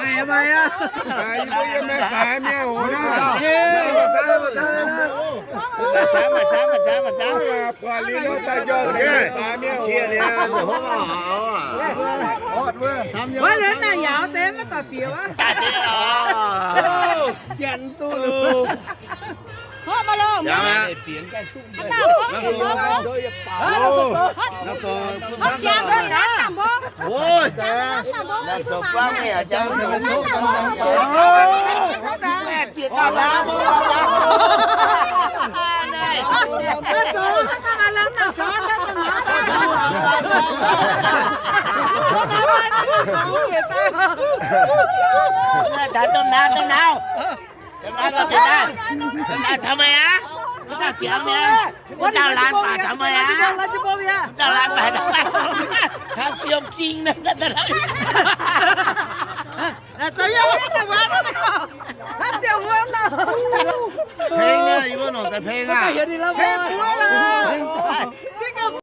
Yie mbuo yiem mienh saaix mienh hoc nor. Maaih camv, maaih camv, maaih camv, maaih camv. Buatc liuz nor daaih njormh mienh saaix mienh hoc. Wuov, naaiv naaic yaac deix maiv doic bieqc wuov. Janx duqv. Hopv maah loh. Taux domh nauz, domh nauz. Domh nauz, domh nauz, taux meih aqv. Wuov dauh ziangx mi'aqv. Wuov dauh laanh baac taux meih aqv. Wuov dauh laanh baac taux meih. Hnangv siou ging naaiv. Peng naaiv, yie mbuo nongc daaih peng aqv.